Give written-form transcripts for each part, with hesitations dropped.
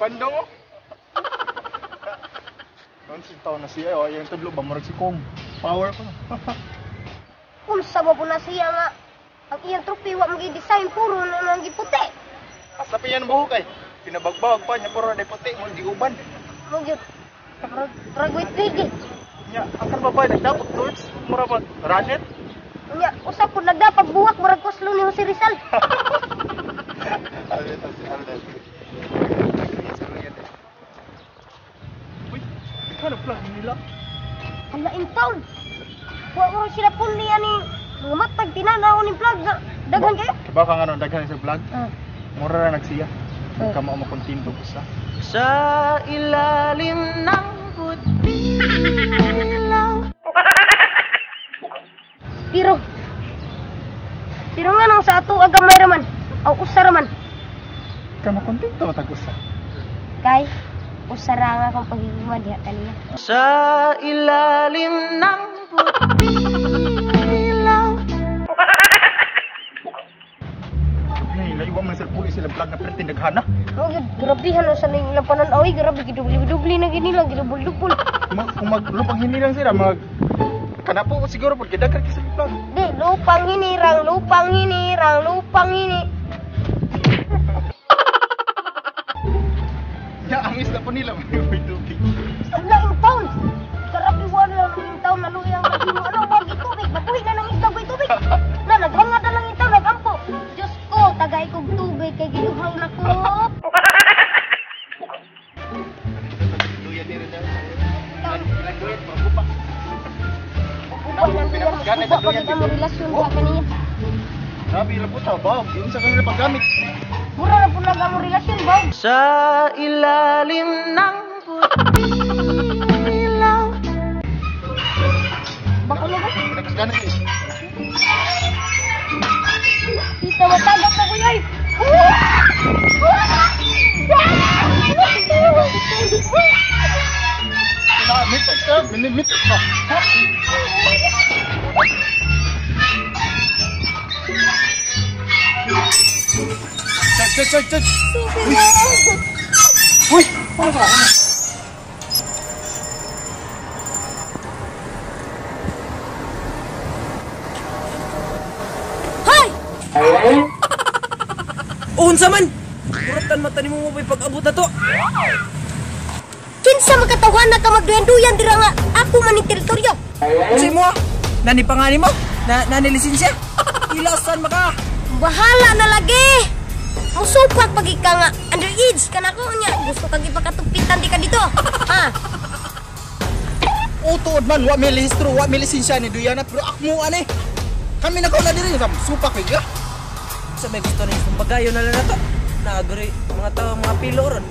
Bandong oh. Noon si taon na siya, oh, yung tudlo ba murag si Kong. Power ko. Unsa ba po na siya nga ang iyang trophy wa mo gi-design puro na nang giputi. Asa pa yan buhok ay. Pinabagbag pa niya puro na puti mo giuban. Mo gyud. Murag murag wait lady. Nya, ang kan babae nagdapag torch, mura ba ranet? Nya usa pud nagdapag buwak murag kuslo ni Jose Rizal. Alden, si Alden. Uy, ikaw na plug nila. Hala in town. Wa mo sila puli ani mga matag tinanaw ni vlog na daghan kayo. Baka nga nung daghan sa vlog, Ah. mura ra nagsiya. Hindi ka mao makontento usa. Sa ilalim ng puting ilaw. Pero pero nga nang sa ato agamay raman aw usa raman Ka makontento matag usa. Kay usa ra nga akong pagiguma diha kaniya. Sa ilalim ng puting ilaw. Nay, naiwa man sa puli sila vlog na perti daghana. Mo gyud grabehan usa na ilang panan-aw grabe gidubli-dubli na gid nila gidubol-dubol. Kung maglupang hinirang sila mag kana po siguro pud gidaghan kay sa vlog. Di lupang hinirang, lupang hinirang, lupang hini. Ya, ang isla po nila may tubig. Hala in town. Grabe wala lang in town naluyang nagino ano bagi tubig, mabuhi na ng isda bay tubig. Na naghangad na lang in town nagampo. Diyos ko, tagay kog tubig kay giduhaw na ko. Duyan ni rin daw. Ilang duyan, murag guba. Uban lang duyan, guba pa gid ang relasyon sa kaniya. Grabe ilang puta, ba? Unsa kanila paggamit? Mura na pud lang ang relasyon ba? Sa ilalim ng puting ilaw. Baka mo ba? Pinakasgana eh. Tita, matagak na kuya. Mitak ka, minimitak ka. Chat, chat, chat, chat. Uy, ano ba? Hoy! Unsa man? Muratan mata nimo mo pa'y pag-abot na to. Kinsa makatawa na ka magduyan-duyan dira nga ako man ning teritoryo. Unsa mo? Nani pangani mo? Na nani lisensya? Ilasan maka. Bahala na lagi. Musupak pag ika nga underage ka na ko nya. Gusto kag ipakatupitan di ka dito. Ha? Utuod man, wa may lehistro, wa may lisensya ni Duyana, pero akmo ani. Kami na na diri, sam supak kay ka. Sa may gusto ninyo bagayo na lang na to. Naagri mga tao mga pilo ron.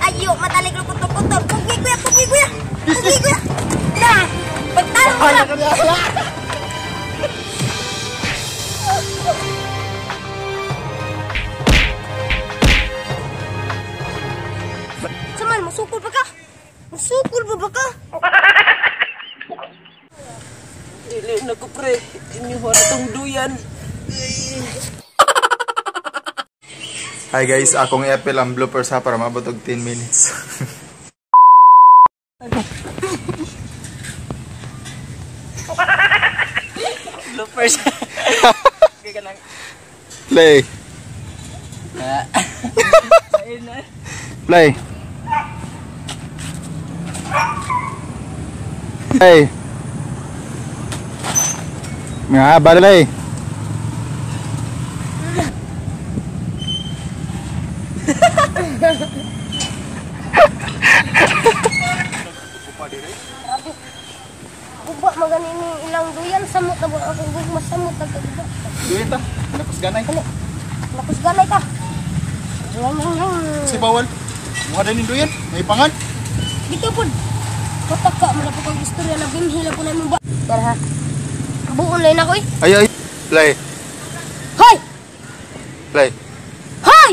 Ayo, matalik lukot-lukoton. Pugi kuya, pugi kuya. Pugi kuya. Na, pagtalo ko na. Saman, musukol pa ka? Musukol ba ba ka? Dili na ko pre, inyo na tong duyan. Hi guys, akong i-appeal ang bloopers ha para maabot og 10 minutes. Bloopers. Okay ka lang. Play. Play. Play. Nga, balay. Guba magani ni ilang duyan samot na ba akong gugma samot na kaguba. Duyan ta, nakusganay ka mo. Nakusganay ka. Si bawal. Mukha din duyan, may pangan. Dito pud. Patak ka mo na po kag istorya na bimhila po na mo ba. Tara ha. Buon lain ako eh. Ay ay. Play. Hoy! Play. Hoy!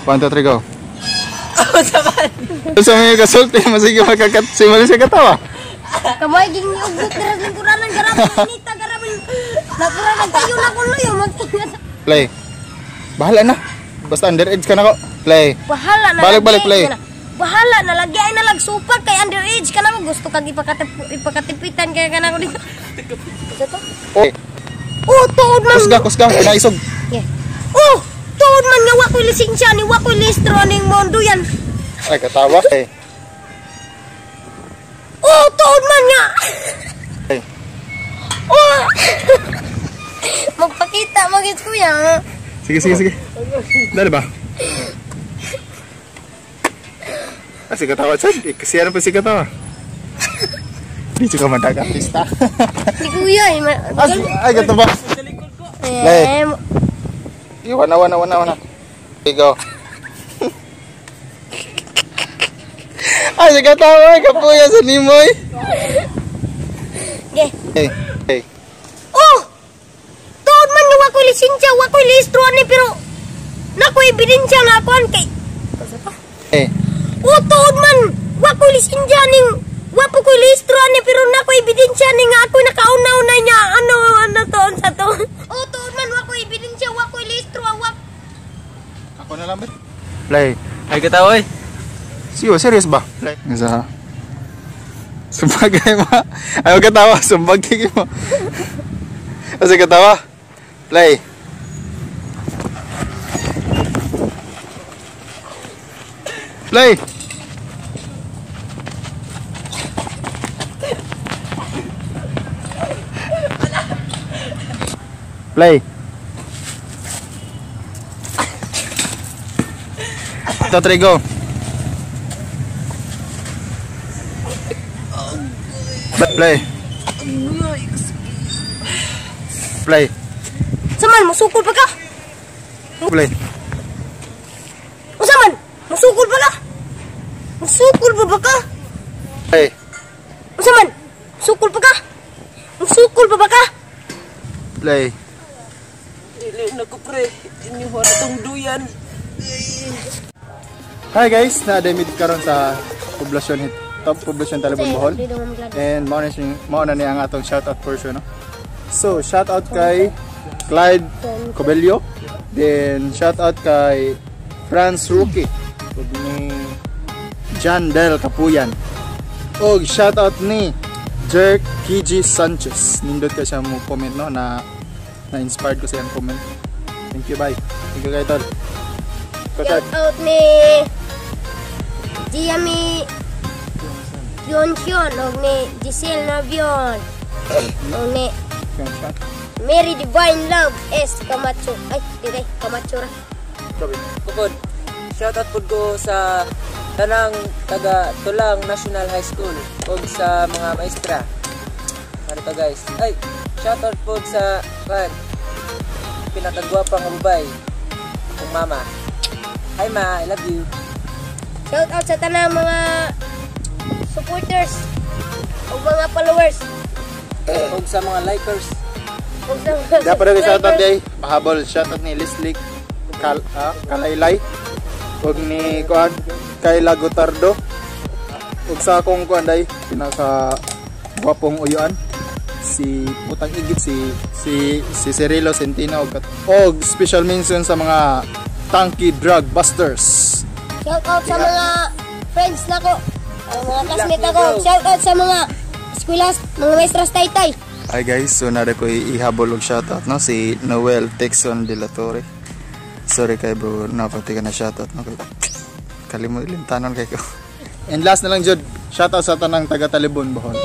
1, 2, 3, go. Unsa man? Sa mga kasulti, masige makakat si Malaysia katawa. Kamay ging ugot dira sa lingkuranan garapon inita garapon. Nakuranan tayo na kulo yo mag-ingat. Play. Bahala na. Basta underage ka na ko. Play. Bahala na Balik, lagi. balik, play. Bahala na lagi ay nalag supak kay underage ka na ko. Gusto kag ipakatipitan kay ka na ko dito. Gusto to? Oh. Oh, tuod man. Kusga, kusga. Naisog. Yeah. Oh, tuod man nga wa ko'y lisensya ni wa ko'y listro ning monduyan. Ay, katawa. Play. Oh, tuod man nga. Play. Oh. Magpakita magit kuya. Sige, sige, sige. Dali ba? Ah, si katawa, Chad. Eh, kasi ano pa si katawa? Di ka madag artista. Si kuya eh. Ay, gato ba? Eh, Wana, wana, wana, wana. Okay, go. Ay, si katawa. Kapuya sa nimoy. Ge. Hey, hey. Oh! Tuod man nga wa ko'y lisensya, wa ko'y listro ani pero nakoy ebidensya nga kuan kay. Hey. Oh, tuod man wa ko'y lisensya ning wa po ko'y listro ani pero nakoy ebidensya ning nga ako'y nakauna-una niya ano ano to sa to. Oh, tuod man wa ko'y ebidensya, wa ko'y listro, wa. Ako na lang ba? Play. Ay katawa oy. Siyo, serious ba? Play. Isa. Sumbagay mo. Ayaw katawa, sumbagay mo. Kasi katawa. Play. Play. Play. 2, 3, go. Play. Play. Saman musukol pa ka? Play. Usaman, musukol pa ka? Musukol pa ba ka? Play. Usaman, musukol pa ka? Musukol pa ba ka? Play. Dili na ko pre. Inyo na tong duyan. Hi guys, na-admit karon sa poblasyon hit. Top poblasyon Talibon Bohol. And mao na niya ang atong shoutout portion, no? So, shoutout kay Clyde Cobello. Then shoutout kay Franz Rookie ug ni John Del Kapuyan. Og shoutout ni Jerk KG Sanchez. Nindot ka siya mo comment, no, na na-inspired ko sa iyang comment. Thank you, bye. Thank you kay tol. Shout out ni Giami Pionchion og ni Giselle Navion og ni Mary Divine Love S Camacho. Ay, di kay Camacho ra. Bukod, shout out pud ko sa tanang taga Tulang National High School ug sa mga maestra. Ano to guys? Ay, shout out pud sa kan pinakagwapa nga babae, akong mama. Hi ma, I love you. Shout out sa tanang mga supporters ug mga followers. Ug sa mga likers. Ug sa mga Dapat rin shout out day. Pahabol shout out ni Leslie Kalaylay ug ni kuan Kayla Gotardo ug sa akong kuan day pinaka gwapong uyuan si putang igit si si Cirilo Centino og special mention sa mga Tanky Drug Busters. Shout out sa mga friends nako, ang mga classmate nako. Shout out sa mga eskwela, mga maestras taytay. Hi guys, so nada ko ihabol og shoutout, no, si Noel Texon de la Torre. Sorry kay bro, napati ka na shoutout, no, kay kalimot tanon kay ko. And last na lang jud, shoutout sa tanang taga Talibon Bohol.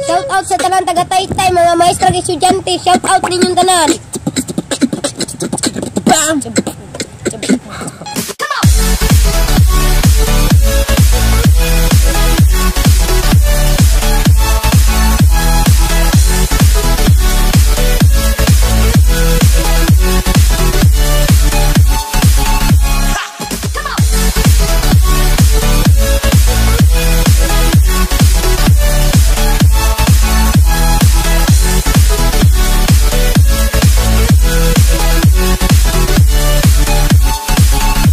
Shout out sa tanang taga Taytay, mga maestra ug estudyante. Shout out ninyong tanan. Bam!